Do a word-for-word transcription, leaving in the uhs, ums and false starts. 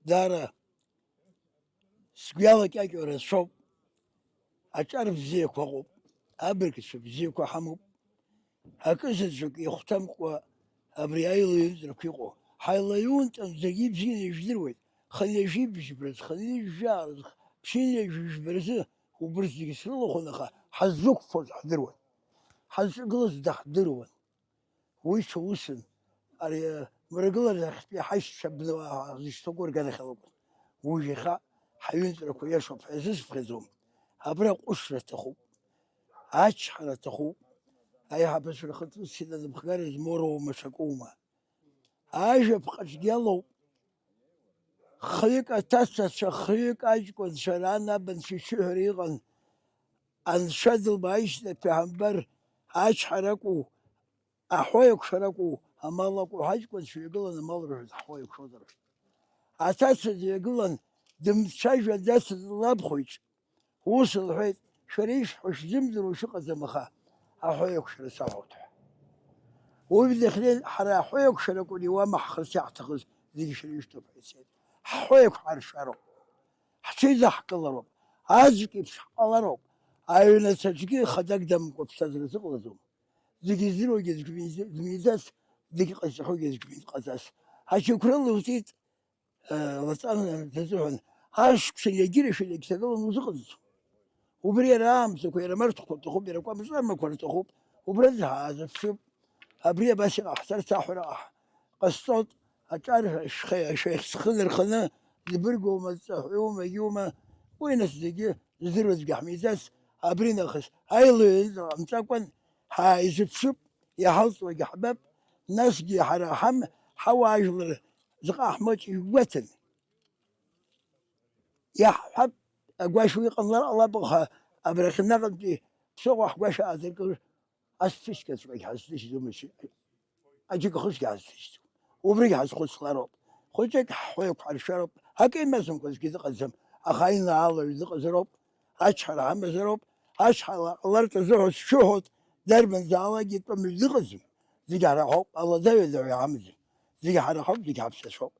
даара сгәы иалакьакьоу рацәоуп. Аҿар бзиақәа ыҟоуп, абыргцәа бзиақәа ҳамоуп. Акы заҵәык ихәҭамкәа абри аилаҩынтрақәа иҟоу. Ҳаилаҩынтә зегьы ибзианы ижәдыруеит. Хынҩажәи бжьба рзы, хынҩажәи жәаа рзы, ԥшьынҩажәи жәба рзы убырҭ зегьы срылахәын, аха ҳаззықәԥоз ҳдыруан. Ҳазҿагылаз даҳдыруан. Уи ҽа усын. Ари, мрагыларахьтәи ҳаишьцәа абнауаа ҳзышьҭоу рганахьала акәын. Уажә иахьа ҳаҩынтәрақәа иашоуп ҳәа иазысыԥхьаӡом. Абра аҟәышра аҭахуп. Ачҳара аҭахуп. Аиҳабацәа рхаҿы ус инанымхгара змоуроума, ҽакоума? Ажәаԥҟаҿгьы алоуп. Хҩык аҭацацәа, хҩык аҷкәынцәа, ран абанцәа ишыҳәара иҟан. Анцәа дылбааижьҭеи аԥеҳамбар, ачҳара акәу, аҳәоа еиқәшара акәу, амал акәу, ҳаҷкәынцәа ҩагылан амал рҳәоит, ҳҳәоа еиқәшозар. Аҭаца дҩагылан, дымцәажәан дацыз лабхәеиҿ. Ус лҳәеит, шәара ишәҳәо шәзымдыруа шәыҟаӡам, аха аҳәоа еиқәшара саҳәоит ҳәа. Уи дахьнеи, ҳара аҳәоа еиқәшара акәын иуама ҳхырц иаҳҭахыз, зегьы шәара ишәҭаху ҳәа ицеит. Ҳҳәоа еиқәҳаршароуп, ҳҽеизаҳкылароуп, аӡәк еиԥш ҳҟалароуп, аҩнаҭаҿгьы хадак дамамкәа ԥсҭазаара зыҟалаӡом. Зегьы здыруагьы аӡәгьы дмиз-, дмиӡац, зегьы ҟазҵахьоугьы аӡәгьы дмиз-, ҟаҵац. Ачықәра луҭеит, э, лаҵан дазыҳәан, ашықәсан иагьырашәан иагьҭагылан узыҟаҵаӡом. Убри иара аамҭақәа, иара марҭқәа рҭахуп, иара кәамҵамақәа рҭахуп, убра ҳаазыԥшып. Абри абас иҟаҳҵарц аҳәара ҟаҳ-, ҟасҵоит, аҿар шәхы-, шәахь схы нырханы, ӡбыргоума, ҵаҳәоума, егьиума, уи нас зегьы здыруазгьы ҳмиӡац, абри нахыс аилаҩынтә ҟамҵакәан ҳааизыԥшып, иҳалҵуагьы ҳбап, насгьы ҳара ҳам-, ҳауаажәлар заҟа ҳмаҷ ижәгәаҭан. Иаҳҳәап, агәашә уи ҟамлар ҟалап, аха абрахь наҟынтәи ԥсыхәа ҳгәашә аазыркыр, ас ԥышьгаҵәҟьагь ҳазҭышьӡом, аџьыкахышгьы ҳазҭышьӡом. Убригь ҳазхәыцлароуп. Хәыҷык ҳҳәоу еиқәҳаршәароуп. Акы имаӡамкәа аӡәгьы дыҟаӡам, аха аинаалаҩ дыҟазароуп, ачҳара ҳамазароуп, ачҳара ҟалартә азыҳәа сшәыҳәоит, дарбанзаалакгьы тәамҩа дыҟаӡам. Зегь ҳара ҳауп, алада-ҩада ҳәа иҳамаӡам. Зегь ҳара ҳауп, зегь ҳаԥсацәоуп.